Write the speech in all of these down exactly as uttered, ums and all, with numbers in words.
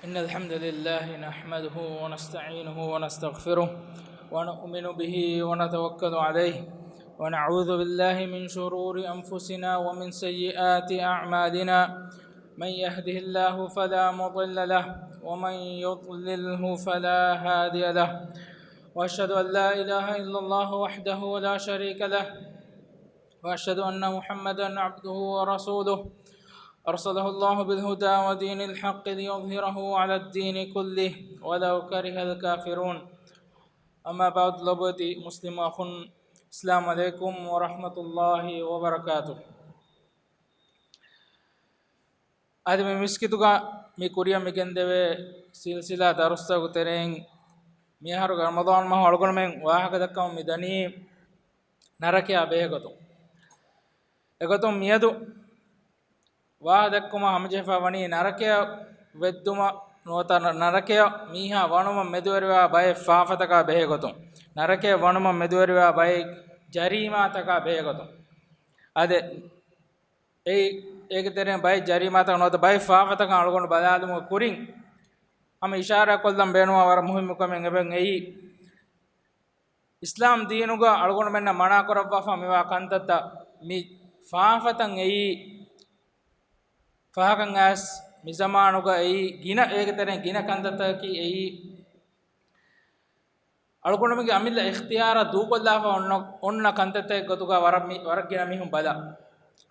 إن الحمد لله نحمده ونستعينه ونستغفره ونؤمن به ونتوكل عليه ونعوذ بالله من شرور أنفسنا ومن سيئات أعمالنا. من يهده الله فلا مضل له ومن يضلله فلا هادي له. وأشهد أن لا إله إلا الله وحده لا شريك له. وأشهد أن محمدا عبده ورسوله. أرسله الله بالهدى ودين الحق ليظهره على الدين كله ولو كره الكافرون. أما بعد، ލޮބުވެތި މުސްލިމް އަޚުން، السلام عليكم ورحمة الله وبركاته. އަދި މި މިސްކިތުގަ މި ކުރިއަށް މި ގެންދެވޭ ސިލްސިލާ ދަރުސްތަކުގެ ތެރެއިން މިއަހަރުގެ ރަމަޟާން މަހު އަޅުގަނޑުމެން ވާހަކަ ދައްކަމުން މި ދަނީ ނަރަކަޔާ ބެހޭގޮތުން. އެގޮތުން މިއަދު ވާހަ ދައްކުމަށް ހަމަޖެހިފަ ވަނީ ނަރަކަޔަށް ވެއްދުމަށް ނުވަތަ ނަ-، ނަރަކަޔަށް މީހާ ވަނުމަށް މެދުވެރިވާ ބައެއް ފާފަތަކާ ބެހޭގޮތުން، ނަރަކަޔަށް ވަނުމަށް މެދުވެރިވާ ބައެއް ޖަރީމާތަކާ ބެހޭގޮތުން. އަދި އެއީ، އޭގެ ތެރެއިން ބައެއް ޖަރީމާތަކާ ނުވަތަ ބައެއް ފާފަތަކާ އަޅުގަނޑު ބަލާލުމުގެ ކުރިން ހަމަ އިޝާރާތް ކޮށްލަން ބޭނުންވާ ވަރަށް މުހިއްމު ކަމެއް އެބަ އެއީ. އިސްލާމް ދީނުގަ އަޅުގަނޑުމެންނަށް މަނާކުރައްވާފަ މިވާ ކަންތައްތައް މި ފާފަތައް އެއީ، ފަހަކަށް އައިސް މި ޒަމާނުގަ އެއީ ގިނަ، އޭގެ ތެރެއިން ގިނަ ކަންތައްތަކަކީ އެއީ، އަޅުގަނޑުމެންގެ އަމިއްލަ އިޚްތިޔާރަށް ދޫކޮށްލާފަ އޮންނަ، އޮންނަ ކަންތައްތަކެއް ގޮތުގަ ވަރަށް މި، ވަރަށް ގިނަ މީހުން ބަލާ.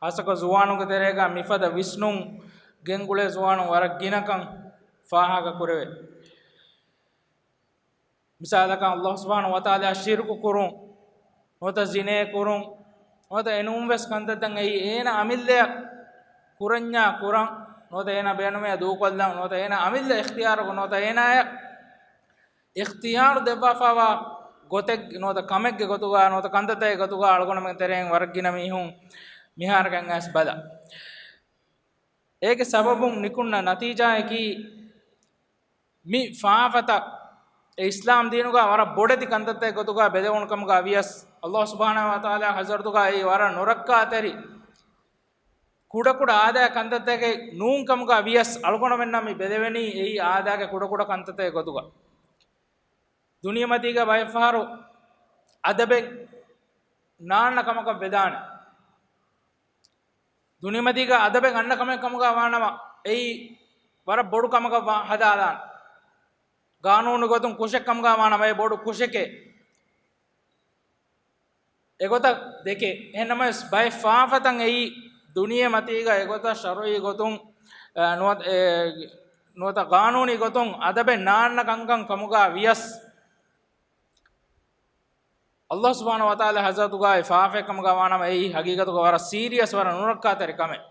ހާއްސަކޮށް ޒުވާނުންގެ ތެރޭގަ މިފަދަ ވިސްނުން ގެންގުޅޭ ޒުވާނުން ވަރަށް ގިނަކަން ފާހަގަ ކުރެވޭ. މިސާލަކަށް، ﷲ ސުބްޙާނަހޫ ވަތަޢާލާއަށް ޝިރުކު ކުރުން، ނުވަތަ ޒިނޭ ކުރުން، ނުވަތަ އެނޫންވެސް ކަންތައްތައް އެއީ އޭނަ އަމިއްލަޔަށް ކުރަންޏާ ކުރަން، ނުވަތަ އޭނަ ބޭނުމެއްޔާ ދޫކޮށްލަން، ނުވަތަ އޭނަ އަމިއްލަ އިޚްތިޔާރުގަ، ނުވަތަ އޭނާޔަށް އިޚްތިޔާރު ދެއްވާފައިވާ ގޮތެއް، ނުވަތަ ކަމެއްގެ ގޮތުގަ، ނުވަތަ ކަންތައްތަކެއް ގޮތުގަ އަޅުގަނޑުމެން ތެރެއިން ވަރަށް ގިނަ މީހުން މިހާރަކަށް އައިސް ބަލާ. އޭގެ ސަބަބުން ނިކުންނަ ނަތީޖާއަކީ، މި ފާފަތައް އެ އިސްލާމް ދީނުގަ ވަރަށް ބޮޑެތި ކަންތައްތައް ގޮތުގަ ބެލެވުނު ކަމުގަ ވިޔަސް، ﷲ ސުބްޙާނަހޫ ވަތަޢާލާ ޙަޟްރަތުގަ އެއީ ވަރަށް ނުރައްކާތެރި ކުޑަކުޑަ އާދައިގެ ކަންތައްތަކެއް ނޫން ކަމުގަ ވިޔަސް، އަޅުގަނޑުމެންނަށް މި ބެލެވެނީ އެއީ އާދައިގެ ކުޑަކުޑަ ކަންތައްތަކެއް ގޮތުގަ. ދުނިޔެމަތީގަ ބައެއްފަހަރު އަދަބެއް ނާންނަ ކަމަކަށް ވެދާނެ. ދުނިޔެމަތީގަ އަދަބެއް އަންނަ ކަމެއް ކަމުގަ ވާނަމަ، އެއީ ވަރަށް ބޮޑު ކަމަކަށް ވާ، ހަދާލާނެ. ގާނޫނު ގޮތުން ކުށެއް ކަމުގަ ވާނަމަ، އެ ބޮޑު ކުށެކޭ. އެގޮތަށް ދެކޭ. އެހެންނަމަވެސް، ބައެއް ފާފަތައް އެއީ ދުނިޔެމަތީގަ އެގޮތަށް ޝަރުޢީ ގޮތުން، އަ، ނުވަތަ، އެ، ނުވަތަ ގާނޫނީ ގޮތުން އަދަބެއް ނާންނަ ކަންކަން ކަމުގަ ވިޔަސް، ﷲ ސުބްޙާނަހޫ ވަތަޢާލާ ޙަޟްރަތުގައި ފާފައެއް ކަމުގަ ވާނަމަ، އެއީ ހަގީގަތުގަ ވަރަށް ސީރިއަސް، ވަރަށް ނުރައްކާތެރި ކަމެއް.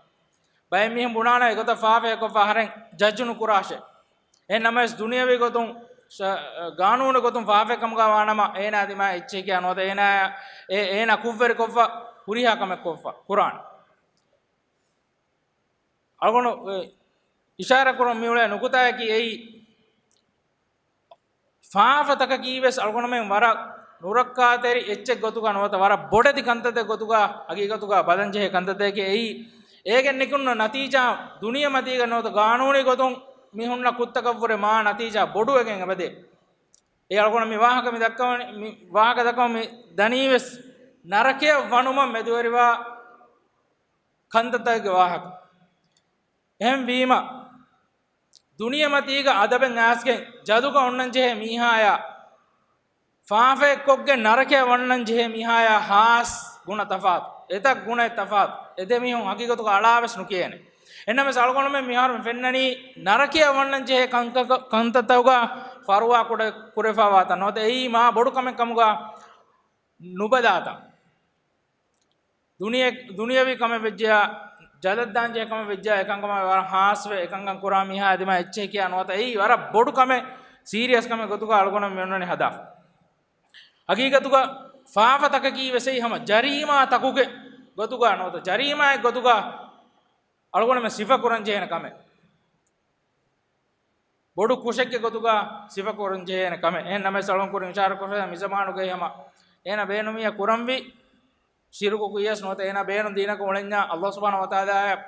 ބައެއް މީހުން ބުނާނެ އެގޮތަށް ފާފައެއް ކޮށްފަ އަހަރެން ޖައްޖު ނުކުރާށޭ. އެހެން ނަމަވެސް، ދުނިޔަވީ ގޮތުން، ޝަ-، ގާނޫނު ގޮތުން ފާފައެއް ކަމުގަ ވާނަމަ، އޭނާ ދިމާ އެއްޗެހި ކިޔާ ނުވަތަ އޭނާ، އެ-، އޭނާ ކުށްވެރިކޮށްފަ ހުރިހާ ކަމެއް ކޮށްފަ ކުރާނެ. އަޅުގަނޑު، އެ، އިޝާރާ ކުރަން މިއުޅޭ ނުކުތާއަކީ އެއީ، ފާފަތަކަކީ ވެސް އަޅުގަނޑުމެން ވަރަށް ނުރައްކާތެރި އެއްޗެއް ގޮތުގަ ނުވަތަ ވަރަށް ބޮޑެތި ކަންތައްތައް ގޮތުގަ ހަގީގަތުގަ ބަލަންޖެހޭ ކަންތައްތަކެކޭ އެއީ. އޭގެން ނިކުންނަ ނަތީޖާ ދުނިޔެމަތީގަ ނުވަތަ ގާނޫނީ ގޮތުން މި ހުންނަ ކުށްތަކަށްވުރެ މާ ނަތީޖާ ބޮޑުވެގެން އެބަދޭ. އެ އަޅުގަނޑު މި ވާހަކަ މި ދައްކަވަނީ، މި ވާހަކަ ދައްކަވަން މި ދަނީ ވެސް ނަރަކަޔަށް ވަނުމަށް މެދުވެރިވާ ކަންތައްތަކެއްގެ ވާހަކަ. އެހެންވީމަ، ދުނިޔެމަތީގަ އަދަބެއް އައިސްގެން ޖަލުގަ އޮންނަން ޖެހޭ މީހާޔާ، ފާފައެއްކޮށްގެން ނަރަކަޔަށް ވަންނަން ޖެހޭ މީހާޔާ ހާސް ގުނަ ތަފާތު، އެތައް ގުނައެއް ތަފާތު. އެދެމީހުން ހަގީގަތުގަ އަޅާވެސް ނުކިޔޭނެ. އެހެންނަމަވެސް އަޅުގަނޑުމެން މިހާރު މި ފެންނަނީ ނަރަކަޔަށް ވަންނަން ޖެހޭ ކަންކަ-، ކަންތައްތަކުގަ ފަރުވާ ކުޑަ ކުރެފަވާތަން ނުވަތަ އެއީ މާ ބޮޑު ކަމެއް ކަމުގަ ނުބަލާތަން. ދުނިޔެ-، ދުނިޔަވީ ކަމެއް ވެއްޖެޔާ، ޖަލަށްދާން ޖެހޭ ކަމެއް ވެއްޖެޔާ، އެކަންކަމާ ވަރަށް ހާސްވެ، އެކަންކަން ކުރާ މީހާ ދިމާ އެއްޗެހި ކިޔާ ނުވަތަ އެއީ ވަރަށް ބޮޑު ކަމެއް، ސީރިއަސް ކަމެއް ގޮތުގަ އަޅުގަނޑު މި އޮންނަނީ ހަދާފަ. ހަގީގަތުގަ ފާފަތަކަކީ ވެސް އެއީ ހަމަ ޖަރީމާ ތަކުގެ ގޮތުގަ ނުވަތަ ޖަރީމާއެއް ގޮތުގަ އަޅުގަނޑުމެން ސިފަކުރަން ޖެހޭނެ ކަމެއް. ބޮޑު ކުށެއްގެ ގޮތުގަ ސިފަކުރަން ޖެހޭނެ ކަމެއް. އެހެން ނަމަވެސް އަޅުގަނޑު ކުރިން އިޝާރާ ކޮށްފަ މި ޒަމާނުގައި ހަމަ އޭނަ ބޭނުމިއްޔާ ކުރަންވީ ޝިރުކު ކުރިޔަސް ނުވަތަ އޭނަ ބޭނުން ދީނަކަށް އުޅެންޏާ ﷲ ސުބްޙާނަހޫ ވަތަޢާލާއަށް،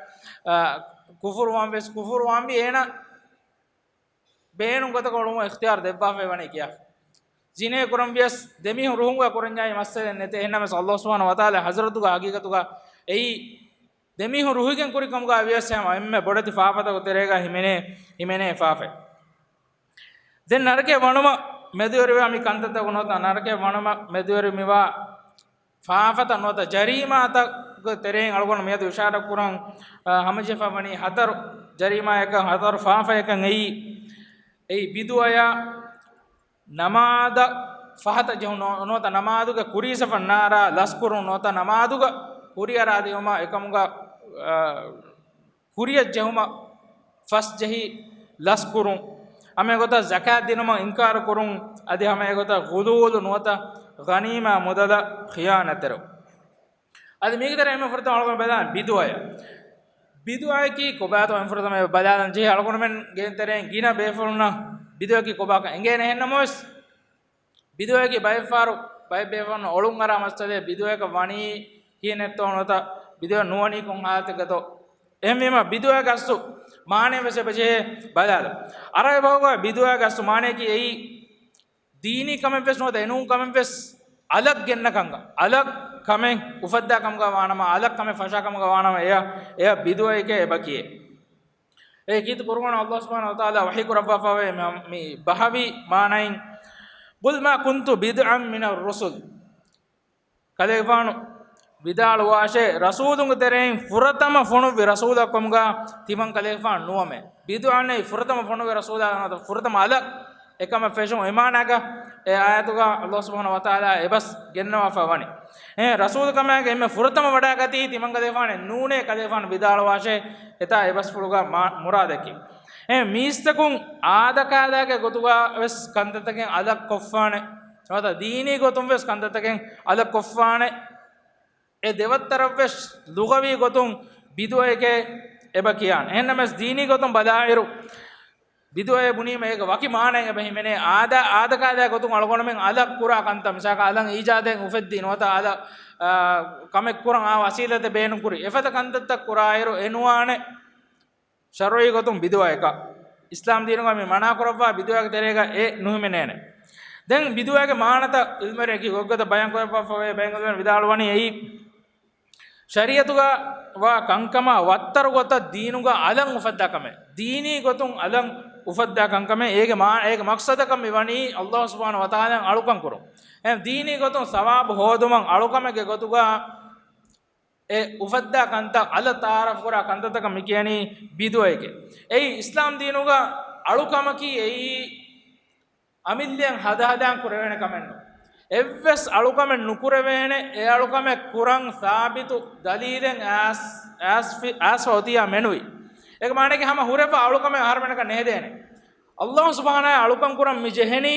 އަ، ކުފުރުވާން ވެސް ކުފުރުވާންވީ އޭނަ ބޭނުން ގޮތަކަށް އުޅުމުގެ އިޚްތިޔާރު ދެއްވާފައި ވަނީ ކިޔާފަ. ޒިނޭ ކުރަން ވިޔަސް ދެމީހުން ރުހުންގަ ކުރަންޏާއި މައްސަލައެއް ނެތޭ. އެހެންނަމަވެސް ﷲ ސުބްޙާނަހޫ ވަތަޢާލާ ޙަޟްރަތުގަ ޙަޤީޤަތުގަ އެއީ ދެމީހުން ރުހިގެން ކުރި ކަމުގަ ވިޔަސް ހަމަ އެންމެ ބޮޑެތި ފާފަތަކު ތެރޭގަ ހިމެނޭ، ހިމެނޭ ފާފައެއް. ދެން ނަރަކައަށް ވަނުމަށް މެދުވެރިވާ މި ކަންތައްތަކު ނުވަތަ ނަރަކައަށް ވަނުމަށް މެދުވެރި މިވާ ފާފަތައް ނުވަތަ ޖަރީމާތަކުގެ ތެރެއިން އަޅުގަނޑު މިއަދު އިޝާރަތް ކުރަން، އާ، ހަމަޖެހިފަ ވަނީ ހަތަރު ޖަރީމާޔަކަށް، ހަތަރު ފާފަޔަކަށް އެއީ، އެއީ ބިދުޢަޔާ ނަމާދަށް ފަހަތަށް ޖެހުން ނު-، ނުވަތަ ނަމާދުގެ ކުރީ ސަފަށް ނާރާ ލަސްކުރުން ނުވަތަ ނަމާދުގަ ކުރިއަރާދިއުމާ އެކަމުގަ، އާ، ކުރިއަށް ޖެހުމަށް ފަސްޖެހި ލަސްކުރުން، ހަމަ އެގޮތަށް ޒަކާތް ދިނުމަށް އިންކާރު ކުރުން، އަދި ހަމަ އެގޮތަށް ޣުލޫލު ނުވަތަ ޣަނީމާ މުދަލަށް ޚިޔާނަތްތެރިވުން. އަދި މީގެ ތެރެއިން އެންމެ ފުރަތަމަ އަޅުގަނޑު ބަލާން ބިދުޢަޔަށް. ބިދުޢައަކީ ކޮބާތޯ އެންމެ ފުރަތަމަ ބަލާލަން ޖެހޭ އަޅުގަނޑުމެންގެ ތެރެއިން ގިނަ ބޭފުޅުންނަށް ބިދުޢައަކީ ކޮބާކަން އެނގޭނެ. އެހެންނަމަވެސް، ބިދުޢައަކީ ބައެއްފަހަރު ބައެއް ބޭފުޅުން އޮޅުންއަރާ މައްސަލައެއް، ބިދުޢައަކަށް ވަނީ ކިހިނެއްތޯ ނުވަތަ ބިދުޢަ ނުވަނީ ކޮން ހާލަތެއްގަތޯ. އެހެންވީމަ ބިދުޢައިގެ އަސްލު މާނައެއް ވެސް އެބަޖެހޭ ބަލާލަން. ޢަރަބި ބަހުގަ ބިދުޢައިގެ އަސްލު މާނައަކީ އެއީ ދީނީ ކަމެއް ވެސް ނުވަތަ އެނޫން ކަމެއް ވެސް އަލަށް ގެންނަ ކަމުގަ، އަލަށް ކަމެއް އުފައްދާ ކަމުގަ ވާނަމަ، އަލަށް ކަމެއް ފަށާ ކަމުގަ ވާނަމަ، އެޔަށް، އެޔަށް ބިދުޢައެކޭ އެބަ ކިޔޭ. އެ ކީރިތި ޤުރުއާނު ﷲ ސުބްޙާނަހޫ ވަތަޢާލާ ވަޙީ ކުރައްވާފަވޭ މި، މި ބަހަވީ މާނައިން، "قل ما كنت بدعا من الرسل." ކަލޭގެފާނު ވިދާޅުވާށޭ، ރަސޫލުންގެ ތެރެއިން ފުރަތަމަ ފޮނުއްވި ރަސޫލަކު ކަމުގަ ތިމަން ކަލޭގެފާނު ނުވަމޭ. ބިދުޢައަންނެއް ފުރަތަމަ ފޮނުއްވި ރަސޫލާ ނުވަތަ ފުރަތަމަ އަލަށް އެކަމަށް ފެށުން އެ މާނައަކަށް އެ އާޔަތުގަ ﷲ ސުބްޙާނަހޫ ވަތަޢާލާ އެބަސް ގެންނަވާފަ ވަނީ. އެ ރަސޫލު ކަމާގެ އެންމެ ފުރަތަމަ ވަޑާގަތީ ތިމަން ކަލޭގެފާނެއް ނޫނޭ ކަލޭގެފާނު ވިދާޅުވާށޭ އެތާ އެބަސްފުޅުގަ މާ-، މުރާދަކީ. އެ މީސްތަކުން އާދަކާދައިގެ ގޮތުގަ ވެސް ކަންތައްތަކެއް އަލަށް ކޮށްފާނެ. ނުވަތަ ދީނީ ގޮތުން ވެސް ކަންތައްތަކެއް އަލަށް ކޮށްފާނެ. އެ ދެވައްތަރަށްވެސް ލުޣަވީ ގޮތުން ބިދުޢައެކޭ އެބަ ކިޔާނެ. އެހެންނަމަވެސް ދީނީ ގޮތުން ބަލާއިރު، ބިދުޢައޭ ބުނީމަ އޭގެ ވަކި މާނައެއް އެބަ ހިމެނޭ. އާދަ، އާދަކާދަ ގޮތުން އަޅުގަނޑުމެން އަލަށް ކުރާ ކަންތައް، މިސާލަކަށް އަލަށް އީޖާދެއް އުފެއްދީ ނުވަތަ އަލަށް، އާ، ކަމެއް ކުރަން އާ ވަސީލަތެއް ބޭނުންކުރި. އެފަދަ ކަންތައްތައް ކުރާއިރު އެ ނުވާނެ ޝަރުޢީ ގޮތުން ބިދުޢައަކަށް. އިސްލާމް ދީނުގަ މި މަނާކުރައްވާ ބިދުޢައިގެ ތެރޭގަ އެ ނުހިމެނޭނެ. ދެން ބިދުޢައިގެ މާނަތައް ޢިލްމުވެރިން އެކި ގޮތްގޮތަށް ބަޔާން ކުރައްވާފަވޭ، ބައެއް ޢިލްމުވެރިން ވިދާޅުވަނީ އެއީ، ޝަރީޢަތުގަ ވާ ކަންކަމާ ވައްތަރު ގޮތަށް ދީނުގަ އަލަށް އުފައްދާ ކަމެއް، ދީނީ ގޮތުން އަލަށް އުފައްދާ ކަންކަމެއް، އޭގެ މާ-، އޭގެ މަޤްޞަދަކަށް މި ވަނީ ﷲ ސުބްޙާނަހޫ ވަތަޢާލާއަށް އަޅުކަން ކުރުން. އެހެން ދީނީ ގޮތުން ސަވާބު ހޯދުމަށް އަޅުކަމެއްގެ ގޮތުގަ އެ އުފައްދާ ކަންތައް، އަލަށް ތަޢާރަފް ކުރާ ކަންތައްތަކަށް މި ކިޔަނީ ބިދުޢައެކޭ. އެއީ އިސްލާމް ދީނުގަ އަޅުކަމަކީ އެއީ އަމިއްލައަށް ހަދާ ހަދާން ކުރެވޭނެ ކަމެއް ނޫން. އެއްވެސް އަޅުކަމެއް ނުކުރެވޭނެ، އެ އަޅުކަމެއް ކުރަން ސާބިތު ދަލީލެއް އައިސް، އައިސް، އައިސްފަ އޮތިއްޔާ މެނުވީ. އޭގެ މާނައަކީ ހަމަ ހުރެފަ އަޅުކަމެއް އަހަރުމެންނަކަށް ނެހެދޭނެ. ﷲ ސުބްޙާނަހޫ އަޅުކަން ކުރަން މި ޖެހެނީ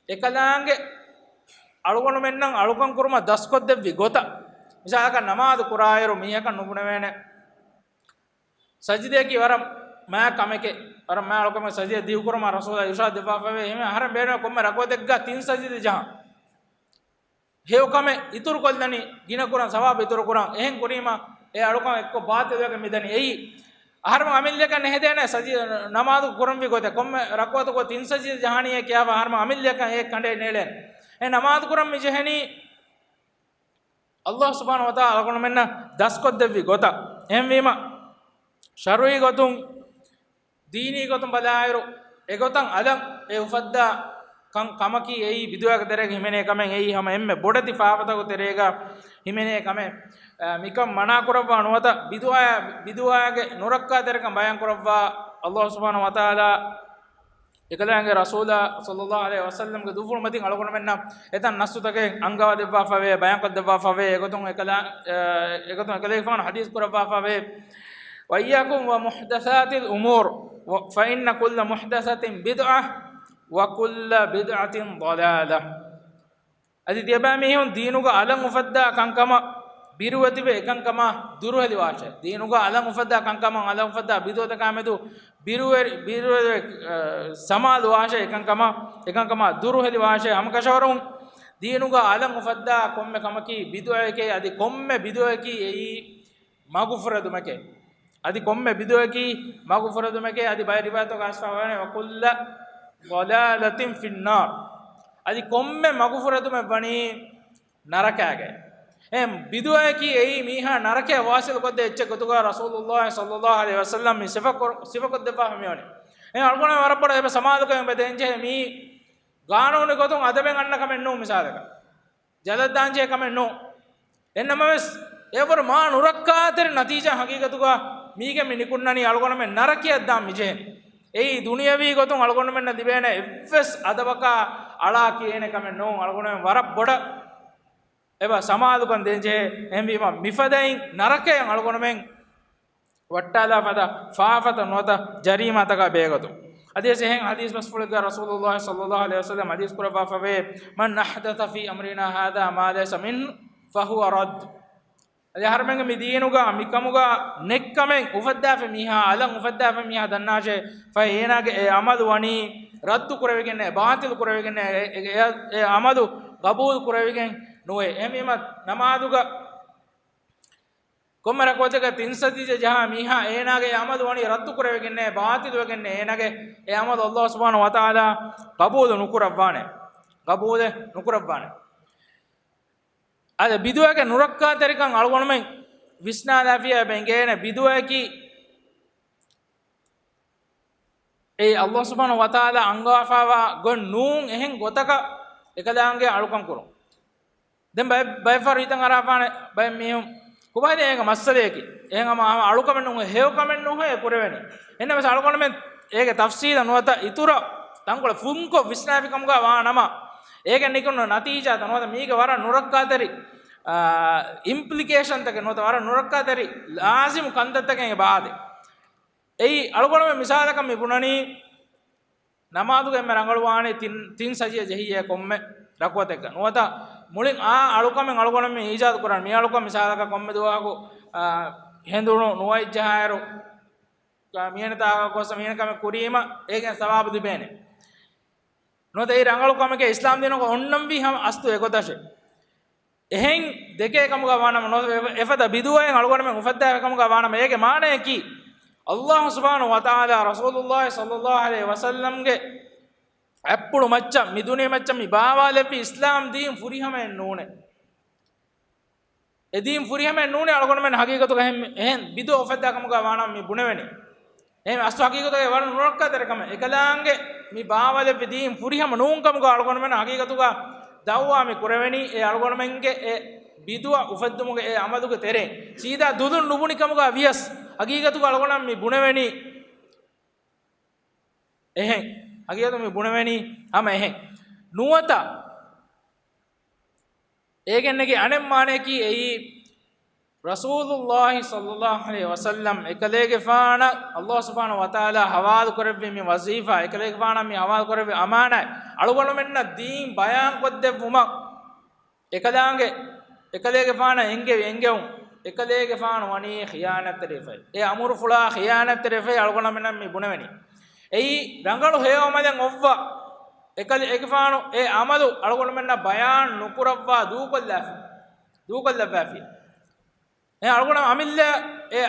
އެކަލާނގެ އަޅުގަނޑުމެންނަށް އަޅުކަން ކުރުމަށް ދަސްކޮށްދެއްވި ގޮތަށް. މިސާލަކަށް ނަމާދު ކުރާއިރު މީހަކަށް ނުބުނެވޭނެ، ސަޖިދައަކީ ވަރަށް މާތް ކަމެކޭ، ވަރަށް މާތް އަޅުކަމެއް ސަޖިދަ ދިގުކުރުމަށް ރަސޫލާ އިރުޝާދު ދެއްވާފަވޭ. އެހެންވެ އަހަރެން ބޭނުން ކޮންމެ ރަކުޢަތެއްގަ ތިން ސަޖިދަ ޖަހަން. ހެޔޮ ކަމެއް އިތުރުކޮށްލަނީ ގިނަކުރަން ސަވާބު އިތުރުކުރަން. އެހެން ކުރީމަ އެ އަޅުކަން އެއްކޮށް ބާޠިލުވެގެން މިދަނީ. އެއީ އަހަރެމެން އަމިއްލައަކަށް ނެހެދޭނެ ސަޖި-، ނަމާދު ކުރަންވީ ގޮތެއް. ކޮންމެ ރަކުޢަތަކު ތިން ސަޖިދަ ޖަހާނީއޭ ކިޔާފަ އަހަރެމެން އަމިއްލައަކަށް އެ ކަނޑައެއް ނޭޅޭނެ. އެ ނަމާދު ކުރަން މި ޖެހެނީ ﷲ ސުބްޙާނަހޫ ވަތަޢާލާ އަޅުގަނޑުމެންނަށް ދަސްކޮށްދެއްވި ގޮތަށް. އެހެންވީމަ، ޝަރުޢީ ގޮތުން، ދީނީ ގޮތުން ބަލާއިރު، އެގޮތަށް އަލަށް އެ އުފައްދާ ކަން ކަމަކީ އެއީ ބިދުޢައިގެ ތެރޭގަ ހިމެނޭ ކަމެއް، އެއީ ހަމަ އެންމެ ބޮޑެތި ފާފަތަކުގެ ތެރޭގަ ހިމެނޭ ކަމެއް. އަ، މިކަން މަނާކުރައްވާ ނުވަތަ ބިދުޢައާ، ބިދުޢައިގެ ނުރައްކާތެރިކަން ބަޔާން ކުރައްވާ ﷲ ސުބްޙާނަހޫ ވަތަޢާލާ އެކަލާނގެ ރަސޫލާ ޞައްލައްލާހު ޢަލައިހި ވަސައްލަމްގެ ދުފުޅު މަތިން އަޅުގަނޑުމެންނަށް އެތަން ނައްސުތަކެއް އަންގަވާ ދެއްވާފަވޭ، ބަޔާންކޮށް ދެއްވާފަވޭ، އެގޮތުން އެކަލާ-، އެ، އެގޮތުން އެކަލޭގެފާނު ޙަދީޘް ކުރައްވާފަވޭ، "وإياكم ومحدثات الأمور، فإن كل محدثة بدعة، وكل بدعة ضلالة." އަދި ތިޔަބައިމީހުން ދީނުގަ އަލަށް އުފައްދާ ކަންކަމަށް ބިރުވެތިވެ އެކަންކަމާ ދުރުހެލިވާށޭ. ދީނުގަ އަލަށް އުފައްދާ ކަންކަމަށް އަލަށް އުފައްދާ ބިދުޢަތަކާ މެދު ބިރުވެ-، ބިރުވެ-، އަ، ސަމާލުވާށޭ އެކަންކަމާ، އެކަންކަމާ ދުރުހެލިވާށޭ. ހަމަކަށަވަރުން ދީނުގަ އަލަށް އުފައްދާ ކޮންމެ ކަމަކީ ބިދުޢައެކޭ، އަދި ކޮންމެ ބިދުޢައަކީ އެއީ މަގުފުރެދުމެކޭ. އަދި ކޮންމެ ބިދުޢައަކީ މަގުފުރެދުމެކޭ. އަދި ބައެއް ރިވާޔަތުގަ އައިސްފަ ވަނީ، "وكل ضلالة في النار." އަދި ކޮންމެ މަގުފުރެދުމެއް ވަނީ ނަރަކައިގައި. އެ ބިދުޢައަކީ އެއީ މީހާ ނަރަކަޔަށް ވާސިލު ކޮށްދޭ އެއްޗެއް ގޮތުގަ ރަސޫލުﷲ ޞައްލަﷲ ޢަލައިހި ވަސައްލަމް މި ސިފަކޮ-، ސިފަކޮށްދެއްވާފަ މިވަނީ. އެ އަޅުގަނޑު ވަރަށް ބޮޑަށް އެބަ ސަމާލުކަމެއް އެބަ ދޭންޖެހޭ. މީ ގާނޫނީ ގޮތުން އަދަބެއް އަންނަ ކަމެއް ނޫން މިސާލަކަށް. ޖަލަށް ދާންޖެހޭ ކަމެއް ނޫން. އެހެންނަމަވެސް، އެވަރު މާ ނުރައްކާތެރި ނަތީޖާ ހަގީގަތުގަ މީގެ މި ނިކުންނަނީ އަޅުގަނޑުމެން ނަރަކަޔަށް ދާން މިޖެހެނީ. އެއީ ދުނިޔަވީ ގޮތުން އަޅުގަނޑުމެންނަށް ލިބޭނެ އެއްވެސް އަދަބަކާ އަޅާ ކިޔޭނެ ކަމެއް ނޫން. އަޅުގަނޑުމެން ވަރަށް ބޮޑަށް އެބަ ސަމާލުކަން ދޭންޖެހޭ. އެހެންވީމަ، މިފަދައިން ނަރަކަޔަށް އަޅުގަނޑުމެން ވައްޓާލާ ފަދަ ފާފަތައް ނުވަތަ ޖަރީމާތަކާ ބެހޭގޮތުން. އަދިވެސް އެހެން ޙަދީޘް ބަސްފުޅެއްގަ ރަސޫލުﷲ ޞައްލަﷲ ޢަލައިހި ވަސައްލަމް ޙަދީޘް ކުރައްވާފަވޭ، "من أحدث في أمرنا هذا ما ليس منه فهو رد." އަދި އަހަރުމެންގެ މި ދީނުގަ މިކަމުގަ ނެއްކަމެއް އުފައްދާފަ މީހާ، އަލަށް އުފައްދާފަ މީހާ ދަންނާށޭ، ފަހެ އޭނާގެ އެ ޢަމަލު ވަނީ ރައްދު ކުރެވިގެން ނެއް، ބާތިލު ކުރެވިގެން ނެއް، އެ، އެ، އެ، އެ ޢަމަލު ގަބޫލު ކުރެވިގެން ނުވޭ. އެހެންވީމަ ނަމާދުގަ ކޮންމެ ރަކުޢަތެއްގަ ތިން ސަޖިދަ ޖަހާ މީހާ އޭނާގެ އެ ޢަމަލު ވަނީ ރައްދު ކުރެވިގެންނޭ، ބާތިލުވެގެންނޭ، އޭނާގެ އެ ޢަމަލު ﷲ ސުބްޙާނަހޫ ވަތަޢާލާ ޤަބޫލު ނުކުރައްވާނެ. ޤަބޫލެއް ނުކުރައްވާނެ. އަދި ބިދުޢަގެ ނުރައްކާތެރިކަން އަޅުގަނޑުމެން ވިސްނާލާފިޔާ އެބަ އެނގޭނެ. ބިދުޢައަކީ އެ ﷲ ސުބްޙާނަހޫ ވަތަޢާލާ އަންގަވާފައިވާ ގޮތް ނޫން އެހެން ގޮތަކަށް އެކަލާނގެ އަޅުކަން ކުރުން. ދެން ބައެއް، ބައެއް ފަހަރު ހިތަށް އަރާފާނެ ބައެއް މީހުން ކޮބާ ދޭ އޭގެ މައްސަލަޔަކީ؟ އެހެން ހަމަ އަޅުކަމެއް ނޫން، ހެޔޮކަމެއް ނޫން ހޭ ކުރެވެނީ. އެހެންނަމަވެސް އަޅުގަނޑުމެން އޭގެ ތަފްސީލަށް ނުވަތަ އިތުރަށް ތަންކޮޅެއް ފުންކޮށް ވިސްނާފި ކަމުގަ ވާ ނަމަ، އޭގެ ނިކުންނު ނަތީޖާތައް ނުވަތަ މީގެ ވަރަށް ނުރައްކާތެރި، އާ، އިމްޕްލިކޭޝަންތަކެއް ނުވަތަ ވަރަށް ނުރައްކާތެރި ލާޒިމު ކަންތައްތަކެއް އެބަ އާދޭ. އެއީ އަޅުގަނޑުމެން މިސާލަކަށް މި ބުނަނީ، ނަމާދުގަ އެންމެ ރަނގަޅުވާނީ ތިން، ތިން ސަޖިދަ ޖެހިއްޔާ ކޮންމެ ރަކުޢަތެއްގަ. ނުވަތަ މުޅިން އާ އަޅުކަމެއް އަޅުގަނޑުމެން އީޖާދު ކުރަން. މި އަޅުކަން މިސާލަކަށް ކޮންމެ ދުވަހަކު، އާ، ހެނދުނު ނުވައެއް ޖަހާއިރު، އާ، މިހެނި ތާކަށް ގޮސް މިހެނި ކަމެއް ކުރީމަ އޭގެން ސަވާބު ލިބޭނެ. ނުވަތަ އެއީ ރަނގަޅު ކަމެކޭ އިސްލާމް ދީނުގަ އޮންނަންވީ ހަމަ އަސްލު އެގޮތަށޭ. އެހެން ދެކޭ ކަމުގަ ވާނަމަ، ނުވަތަ އެފަދަ ބިދުޢައެއް އަޅުގަނޑުމެން އުފައްދާފަ ކަމުގަ ވާނަމަ، އޭގެ މާނަޔަކީ، ﷲ ސުބްޙާނަހޫ ވަތަޢާލާ ރަސޫލުﷲ ޞައްލަﷲ ޢަލައިހި ވަސައްލަމްގެ އަތްޕުޅު މައްޗަށް މި ދުނިޔެ މައްޗަށް މި ބާވާލެއްވި އިސްލާމް ދީން ފުރިހަމައެއް ނޫނޭ. އެ ދީން ފުރިހަމައެއް ނޫނޭ އަޅުގަނޑުމެން ހަގީގަތުގަ އެހެން، އެހެން ބިދުޢަ އުފައްދާ ކަމުގަ ވާނަމަ މި ބުނެވެނީ. އެހެން އަސްލު ހަގީގަތުގަ ވަރަށް ނުރައްކާތެރި ކަމެއް. އެކަލާނގެ މި ބާވާލެއްވި ދީން ފުރިހަމަ ނޫން ކަމުގަ އަޅުގަނޑުމެން ހަގީގަތުގަ ދަޢުވާ މި ކުރެވެނީ އެ އަޅުގަނޑުމެންގެ އެ ބިދުޢަ އުފެއްދުމުގެ އެ ޢަމަލުގެ ތެރެއިން. ސީދާ ދުލުން ނުބުނި ކަމުގަ ވިޔަސް ހަގީގަތުގަ އަޅުގަނޑަށް މި ބުނެވެނީ އެހެން. ހަގީގަތު މި ބުނެވެނީ ހަމަ އެހެން. ނުވަތަ އޭގެން ނެގި އަނެއް މާނަޔަކީ އެއީ، ރަސޫލުﷲ ޞައްލަﷲ ޢަލައިހި ވަސައްލަމް އެކަލޭގެފާނަށް ﷲ ސުބްޙާނަހޫ ވަތަޢާލާ ޙަވާލު ކުރެއްވި މި ވަޒީފާ، އެކަލޭގެފާނަށް މި ޙަވާލު ކުރެއްވި އަމާނާތް، އަޅުގަނޑުމެންނަށް ދީން ބަޔާން ކޮށްދެއްވުމަށް އެކަލާނގެ، އެކަލޭގެފާނަށް އެންގެވި އެންގެވުން، އެކަލޭގެފާނު ވަނީ ޚިޔާނަތްތެރިވެފައި. އެ އަމުރުފުޅާ ޚިޔާނަތްތެރިވެފައި އަޅުގަނޑުމެންނަށް މި ބުނެވެނީ. އެއީ ރަނގަޅު ހެޔޮ ޢަމަލެއް އޮއްވާ، އެކަލޭގެފާނު އެ ޢަމަލު އަޅުގަނޑުމެންނަށް ބަޔާން ނުކުރައްވާ ދޫކޮށްލާފި، ދޫކޮށްލައްވާފި. އެ އަޅުގަނޑު އަމިއްލަ އެ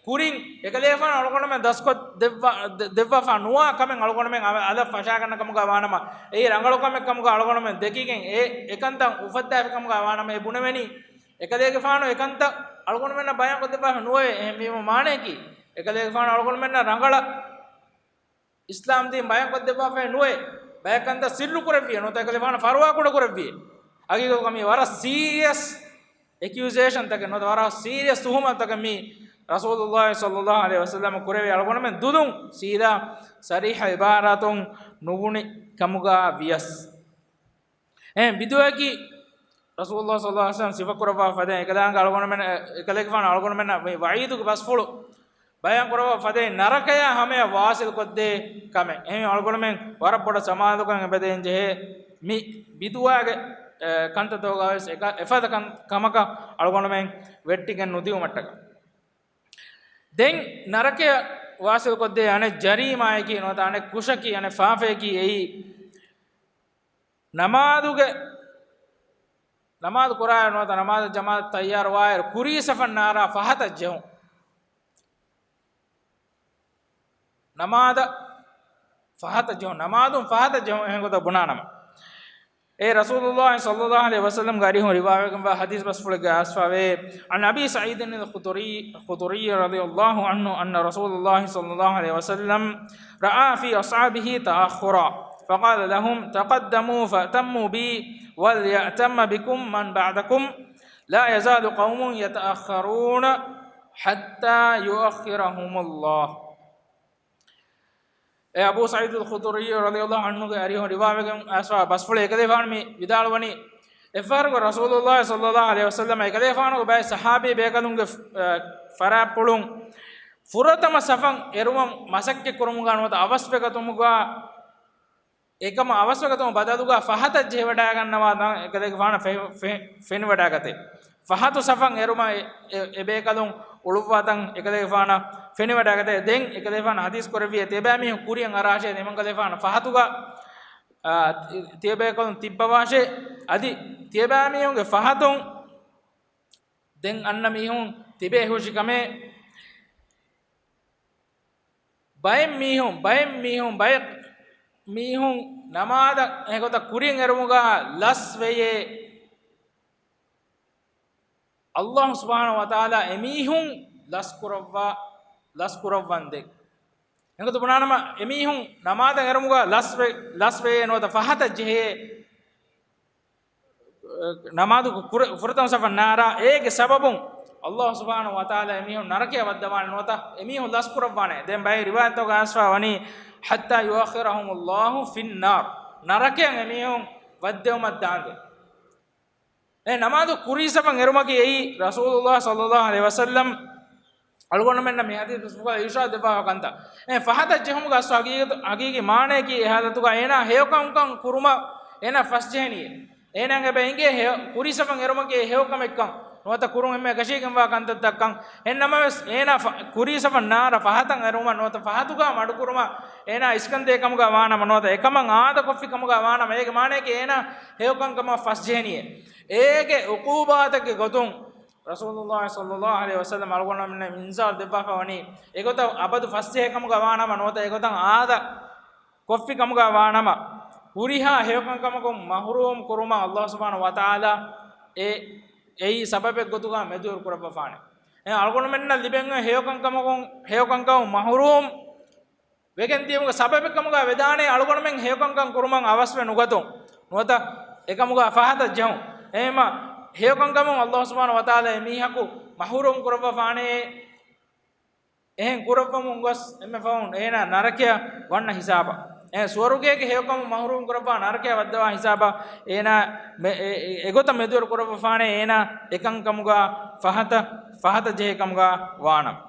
ކުރިން އެކަލޭގެފާނު އަޅުގަނޑުމެން ދަސްކޮށް ދެއްވާ، ދެ-، ދެއްވާފާ ނުވާ ކަމެއް އަޅުގަނޑުމެން އަ-، އަލަށް ފަށާގަންނަ ކަމުގަ ވާނަމަ، އެއީ ރަނގަޅު ކަމެއް ކަމުގަ އަޅުގަނޑުމެން ދެކިގެން އެ އެކަންތައް އުފައްދާފި ކަމުގަ ވާނަމަ އެ ބުނެވެނީ، އެކަލޭގެފާނު އެކަންތައް އަޅުގަނޑުމެންނަށް ބަޔާން ކޮށްދެއްވާފަ ނުވޭ. އެހެންވީމަ މާނަޔަކީ، އެކަލޭގެފާނު އަޅުގަނޑުމެންނަށް ރަނގަޅަށް އިސްލާމް ދީން ބަޔާން ކޮށްދެއްވާފައެއް ނުވޭ. ބައެއް ކަންތައް ސިއްރު ކުރެއްވިއޭ، ނުވަތަ އެކަލޭގެފާނަށް ފަރުވާ ކުޑަ ކުރެއްވިއޭ. ހަގީގަތުގަ މީ ވަރަށް ސީރިއަސް އެކިއުޒޭޝަންތަކެއް ނުވަތަ ވަރަށް ސީރިއަސް ތުހުމަތުތަކެއް މީ ރަސޫލުﷲ ޞައްލަﷲ ޢަލައިހި ވަސައްލަމަ ކުރެވި އަޅުގަނޑުމެން ދުލުން ސީދާ ޞަރީޙަ ޢިބާރާތުން ނުބުނި ކަމުގަ ވިޔަސް. އެހެން ބިދުޢައަކީ ރަސޫލުﷲ ޞައްލަﷲ ޢަލައިހި ވަސައްލަމަ ސިފަކުރައްވާ ފަދައިން އެކަލާނގެ އަޅުގަނޑުމެން، އެކަލޭގެފާނު އަޅުގަނޑުމެންނަށް މި ވަޢީދުގެ ބަސްފުޅު ބަޔާން ކުރައްވާ ފަދައިން ނަރަކަޔާ ހަމަޔަށް ވާސިލް ކޮށްދޭ ކަމެއް. އެހެން އަޅުގަނޑުމެން ވަރަށް ބޮޑަށް ސަމާލުކަން އެބަދޭން ޖެހޭ މި ބިދުޢާގެ، އެ، ކަންތައްތަކުގަވެސް އެކަ-، އެފަދަ ކަން-، ކަމަކަށް އަޅުގަނޑުމެން ވެއްޓިގެން ނުދިއުމަށްޓަކަ. ދެން ނަރަކަޔަށް ވާސިލް ކޮށްދޭ އަނެއް ޖަރީމާއަކީ ނުވަތަ އަނެއް ކުށަކީ އަނެއް ފާފަޔަކީ އެއީ ނަމާދުގެ، ނަމާދު ކުރާއިރު ނުވަތަ ނަމާދަށް ޖަމާޢަތަށް ތައްޔާރުވާއިރު ކުރީ ސަފަށް ނާރާ ފަހަތަށް ޖެހުން. ނަމާދަށް ފަހަތަށް ޖެހުން، ނަމާދުން ފަހަތަށް ޖެހުން އެހެން ގޮތަށް ބުނާނަމަ. އޭ ރަސޫލުﷲ ޞައްލަﷲ ޢަލައިހި ވަސައްލަމްގެ އަރިހުން ރިވާވެގެންވާ ޙަދީޘް ބަސްފުޅެއްގެ އައިސްފަވޭ. عن أبي سعيد الخدري، الخدري رضي الله عنه أن رسول الله صلى الله عليه وسلم رأى في أصحابه تأخرا فقال لهم: تقدموا فأتموا بي وليأتم بكم من بعدكم لا يزال قوم يتأخرون حتى يؤخرهم الله. އެ އަބޫ ސަޢީދުލް ޚުދުރީ ރަޟިޔަﷲ ޢަންހުގެ އަރިހުން ރިވާވެގެން އައިސްފަ ބަސްފުޅެއް އެކަލޭފާނު މި ވިދާޅުވަނީ، އެއްފަހަރަކު ރަސޫލުﷲ ޞައްލަﷲ ޢަލައިހި ވަސައްލަމަ އެކަލޭފާނުގެ ބައެއް ޞަޙާބީ ބޭކަލުންގެ، އަ، ފަރާތްޕުޅުން ފުރަތަމަ ޞަފަށް އެރުމަށް މަސައްކަތް ކުރުމުގަ ނުވަތަ އަވަސްވެގަތުމުގަ އެކަމަށް އަވަސްވެގަތުމަށް ބަދަލުގަ ފަހަތަށް ޖެހިވަޑައިގަންނަވާ ތަން އެކަލޭގެފާނަށް ފެ-، ފެ-، ފެނިވަޑައިގަތޭ. ފަހަތު ޞަފަށް އެރުމަށް އެ، އެ، އެ ބޭކަލުން އުޅުއްވާ ތަން އެކަލޭގެފާނަށް ފެނިވަޑައިގަތޭ. ދެން އެކަލޭގެފާނު ޙަދީޘް ކުރެއްވިއޭ، ތިޔަބައިމީހުން ކުރިއަށް އަރާށޭ، ތިމަންކަލޭގެފާނު ފަހަތުގަ، އާ، ތި-، ތިޔަބޭކަލުން ތިއްބަވާށޭ. އަދި ތިޔަބައިމީހުންގެ ފަހަތުން ދެން އަންނަ މީހުން ތިބޭ ހުށި ކަމެއް. ބައެއް މީހުން، ބައެއް މީހުން، ބައެއް މީހުން ނަމާދަށް އެގޮތަށް ކުރިން އެރުމުގަ ލަސްވެޔޭ. ﷲ ސުބްޙާނަހޫ ވަތަޢާލާ އެމީހުން ލަސްކުރައްވާ، ލަސްކުރައްވަންދެން. އެގޮތަށް ބުނާނަމަ، އެމީހުން ނަމާދަށް އެރުމުގަ ލަސްވެ-، ލަސްވެޔޭ ނުވަތަ ފަހަތަށް ޖެހޭ. ނަމާދު ކުރ-، ފުރަތަމަ ޞަފަށް ނާރާ، އޭގެ ސަބަބުން ﷲ ސުބްޙާނަހޫ ވަތަޢާލާ އެމީހުން ނަރަކަޔަށް ވައްދަވާނެ ނުވަތަ އެމީހުން ލަސްކުރައްވާނެ. ދެން ބައެއް ރިވާޔަތްތަކުގަ އައިސްފަ ވަނީ، حتى يؤخرهم الله في النار، ނަރަކަޔަށް އެމީހުން ވައްދެވުމަށް ދާންދެން. އެ ނަމާދު ކުރީ ޞަފަށް އެރުމަކީ އެއީ ރަސޫލުﷲ ޞައްލަﷲ ޢަލައިހި ވަސައްލަމް އަޅުގަނޑުމެންނަށް މި ޙަދީޘް ބަސްފުޅުގަ އިރުޝާދު ދެއްވާފަ ކަންތައް. އެ ފަހަތަށް ޖެހުމުގަ އަސްލު ޙަޤީޤަތު-، ޙަޤީޤީ މާނަޔަކީ އެ ޙާލަތުގަ އޭނާ ހެޔޮކަންކަން ކުރުމަށް އޭނާ ފަސްޖެހެނީ. އޭނާގެ އެބަ އެނގޭ ހެޔޮ-، ކުރީ ޞަފަށް އެރުމަކީ ހެޔޮކަމެއްކަން ނުވަތަ ކުރުން އެންމެ އެކަށީގެންވާ ކަންތައްތައްކަން. އެހެންނަމަވެސް އޭނާ ފަ-، ކުރީ ޞަފަށް ނާރަ ފަހަތަށް އެރުމަށް ނުވަތަ ފަހަތުގަ މަޑުކުރުމަށް އޭނާ އިސްކަންދޭ ކަމުގަ ވާނަމަ ނުވަތަ އެކަމަށް އާދަކޮށްފި ކަމުގަ ވާނަމަ އޭގެ މާނަޔަކީ އޭނާ ހެޔޮކަންކަމަށް ފަސްޖެހެނީ. އޭގެ ޢުޤޫބާތެއްގެ ގޮތުން ރަސޫލުﷲ ޞައްލަﷲ ޢަލައިހި ވަސައްލަމް އަޅުގަނޑުމެންނަށް އިންޒާރު ދެއްވާފަ ވަނީ، އެގޮތަށް އަބަދު ފަސްޖެހޭ ކަމުގަ ވާނަމަ ނުވަތަ އެގޮތަށް އާދަ ކޮށްފި ކަމުގަ ވާނަމަ، ހުރިހާ ހެޔޮކަންކަމަކުން މަޙްރޫމް ކުރުމަށް ﷲ ސުބްޙާނަހޫ ވަތަޢާލާ އެ، އެއީ ސަބަބެއް ގޮތުގަ މެދުވެރި ކުރައްވަފާނެ. އެ އަޅުގަނޑުމެންނަށް ލިބެން ހެޔޮކަންކަމަކުން، ހެޔޮކަންކަމުން މަޙްރޫމް ވެގެން ދިޔުމުގެ ސަބަބެއް ކަމުގަ ވެދާނެ، އަޅުގަނޑުމެން ހެޔޮކަންކަން ކުރުމަށް އަވަސްވެ ނުގަތުން. ނުވަތަ އެކަމުގަ ފަހަތަށް ޖެހުން. އެހެންމަ ހެޔޮކަންކަމުން ﷲ ސުބްޙާނަހޫ ވަތަޢާލާ އެ މީހަކު މަޙްރޫމް ކުރައްވަފާނެ. އެހެން ކުރައްވަމުން ގޮސް އެންމެފަހުން އޭނާ ނަރަކަޔަށް ވަންނަ ހިސާބަށް. އެ ސުވަރުގޭގެ ހެޔޮކަމުން މަޙްރޫމް ކުރައްވާ ނަރަކަޔަށް ވައްދަވާ ހިސާބަށް އޭނާ މެ-، އެ-، އެ-، އެގޮތަށް މެދުވެރި ކުރައްވަފާނެ އޭނާ އެކަންކަމުގަ ފަހަތަށް، ފަހަތަށް ޖެހޭ ކަމުގަ ވާނަމަ.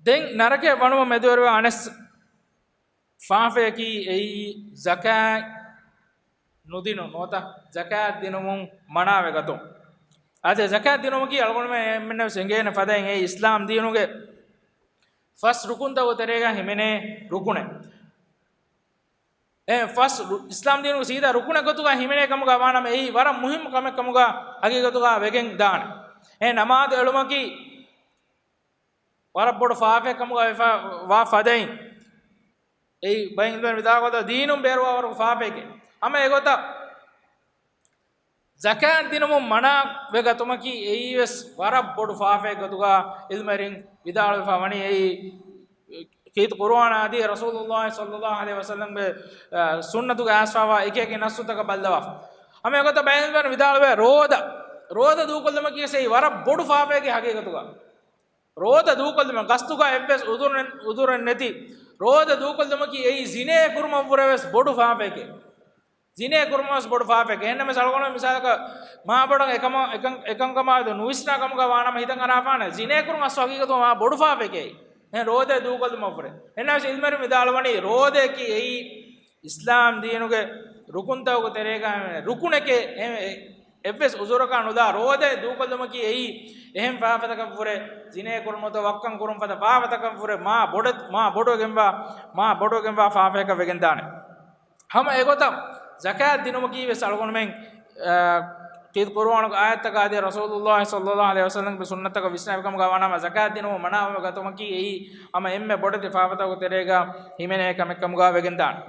ދެން ނަރަކަޔަށް ވަނުމަށް މެދުވެރިވާ އަނެއް ފާފަޔަކީ އެއީ ޒަކާތް ނުދިނުން ނުވަތަ ޒަކާތް ދިނުމުން މަނާވެގަތުން. އާދެ، ޒަކާތް ދިނުމަކީ އަޅުގަނޑުމެންނަށް އެނގޭނެ ފަދައިން އެއީ އިސްލާމް ދީނުގެ ފަސް ރުކުންތަކުގެ ތެރޭގަ ހިމެނޭ ރުކުނެއް. އެ ފަސް ރު-، އިސްލާމް ދީނުގެ ސީދާ ރުކުނެއް ގޮތުގަ ހިމެނޭ ކަމުގަ ވާނަމަ، އެއީ ވަރަށް މުހިއްމު ކަމެއް ކަމުގަ ހަގީގަތުގަ ވެގެން ދާނެ. އެ ނަމާދު އެޅުމަކީ ވަރަށް ބޮޑު ފާފައެއް ކަމުގަ ވެފަ-، ވާ ފަދައިން، އެއީ ބައެއް އިލްމުވެރިން ވިދާޅުކޮށް ދީނުން ބޭރުވާވަރުގެ ފާފައެކޭ. ހަމަ އެގޮތަށް ޒަކާތް ދިނުމުން މަނާ ވެގަތުމަކީ އެއީވެސް ވަރަށް ބޮޑު ފާފައެއް ގޮތުގަ އިލްމުވެރިން ވިދާޅުވެފަ ވަނީ. އެއީ ކީރިތި ޤުރުއާނާ އަދި ރަސޫލުﷲ ޞައްލަﷲ ޢަލައިހި ވަސައްލަމްގެ، އަ، ސުންނަތުގެ އައިސްފަވާ އެކި އެކި ނައްސުތަކަށް ބައްލަވާފަ. ހަމަ އެގޮތަށް ބައެއް އިލްމުވެރިން ވިދާޅުވޭ، ރޯދަ، ރޯދަ ދޫކޮށްލުމަކީ ވެސް އެއީ ވަރަށް ބޮޑު ފާފައެކޭ ހަގީގަތުގަ. ރޯދަ ދޫކޮށްލުމަށް ގަސްތުގަ އެއްވެސް އުޒުރެއް، އުޒުރެއް ނެތި ރޯދަ ދޫކޮށްލުމަކީ އެއީ ޒިނޭ ކުރުމަށްވުރެ ވެސް ބޮޑު ފާފައެކޭ. ޒިނޭ ކުރުމަށް ވެސް ބޮޑު ފާފައެކޭ. އެހެންނަމަވެސް އަޅުގަނޑު މިސާލަކަށް މާ ބޮޑަށް އެކަމަށް، އެކަން، އެކަންކަމާ ނުވިސްނާ ކަމުގަ ވާނަމަ ހިތަށް އަރާފާނެ ޒިނޭ ކުރުން އަސްލު ހަގީގަތުގަ މާ ބޮޑު ފާފައެކޭ. އެހެން ރޯދަ ދޫކޮށްލުމަށްވުރެ. އެހެންނަމަވެސް އިލްމުވެރިން ވިދާޅުވަނީ ރޯދައަކީ އެއީ އިސްލާމް ދީނުގެ ރުކުންތަކުގެ ތެރޭގަ ރުކުނެކޭ. އެ، އެ، އެއްވެސް އުޒުރަކާ ނުލާ ރޯދަ ދޫކޮށްލުމަކީ އެއީ އެހެން ފާފަތަކަށްވުރެ، ޒިނޭ ކުރުން ނުވަތަ ވައްކަން ކުރުން ފަދަ ފާފަތަކަށްވުރެ މާ ބޮޑެ-، މާ ބޮޑުވެގެންވާ، މާ ބޮޑުވެގެންވާ ފާފައަކަށް ވެގެންދާނެ. ހަމަ އެގޮތަށް ޒަކާތް ދިނުމަކީ ވެސް އަޅުގަނޑުމެން، އަ، ކީރިތި ޤުރުއާނުގެ އާޔަތްތަކާ އަދި ރަސޫލުﷲ ޞައްލަﷲ ޢަލައިހި ވަސައްލަމްގެ ސުންނަތަކަށް ވިސްނާ އެކަމުގަ ވަނަމަ، ޒަކާތް ދިނުމަށް މަނާވެގަތުމަކީ އެއީ ހަމަ އެންމެ ބޮޑެތި ފާފަތަކުގެ ތެރޭގަ ހިމެނޭ ކަމެއް ކަމުގަ ވެގެންދާނެ.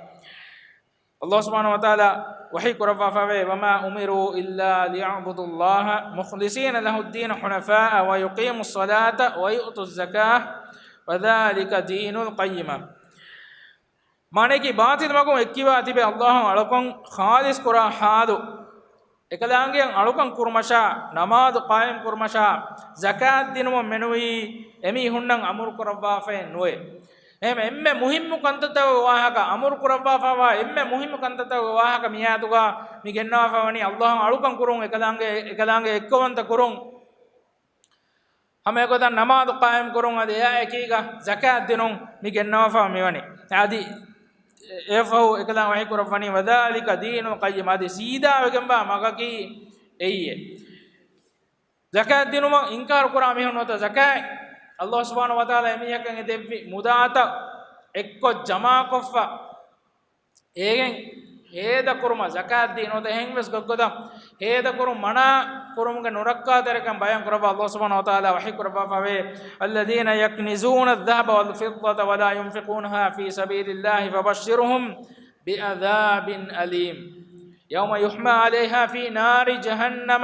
ﷲ ސުބްޙާނަހޫ ވަތަޢާލާ ވަޙީ ކުރައްވާފަވޭ، "وما أمروا إلا ليعبدوا الله مخلصين له الدين حنفاء ويقيموا الصلاة ويؤتوا الزكاة وذلك دين القيمة." މާނައަކީ، ބާޠިލު މަގުން އެއްކިވާ ތިބެ ﷲ އަށް އަޅުކަން ޚާލިޞް ކުރާ ޙާލު، އެކަލާނގެއަށް އަޅުކަން ކުރުމަށާ، ނަމާދު ޤާއިމް ކުރުމަށާ، ޒަކާތް ދިނުމަށް މެނުވީ އެމީހުންނަށް އަމުރު ކުރައްވާފައެއް ނުވޭ. އެހެން އެންމެ މުހިއްމު ކަންތައްތަކުގެ ވާހަކަ، އަމުރު ކުރައްވާފައިވާ އެންމެ މުހިއްމު ކަންތައްތަކުގެ ވާހަކަ މިއާޔަތުގަ މި ގެންނަވާފަ ވަނީ، ﷲ އަށް އަޅުކަން ކުރުން، އެކަލާނގެ، އެކަލާނގެ އެއްކައުވަންތަ ކުރުން. ހަމަ އެގޮތަށް ނަމާދު ޤާއިމް ކުރުން، އަދި އެއާ އެކީގަ ޒަކާތް ދިނުން މި ގެންނަވާފަ މިވަނީ. އަދި އެއަށްފަހު އެކަލާނގެ ވަޙީ ކުރައްވަނީ، "وذلك دين القيمة." އަދި ސީދާވެގެންވާ މަގަކީ އެއީ. ޒަކާތް ދިނުމަށް އިންކާރު ކުރާ މީހުން ނުވަތަ ޒަކާތް ﷲ ސުބްޙާނަހޫ ވަތަޢާލާ އެމީހަކަށް އެ ދެއްވި މުދާތައް އެއްކޮށް ޖަމާކޮށްފަ، އޭގެން ހޭދަކުރުމަށް ޒަކާތް ދީ ނުވަތަ އެހެން ވެސް ގޮތްގޮތަށް ހޭދަކުރުން މަނާ ކުރުމުގެ ނުރައްކާތެރިކަން ބަޔާން ކުރައްވާ ﷲ ސުބްޙާނަހޫ ވަތަޢާލާ ވަޙީ ކުރައްވާފަވޭ، "الذين يكنزون الذهب والفضة ولا ينفقونها في سبيل الله فبشرهم بعذاب أليم يوم يحمى عليها في نار جهنم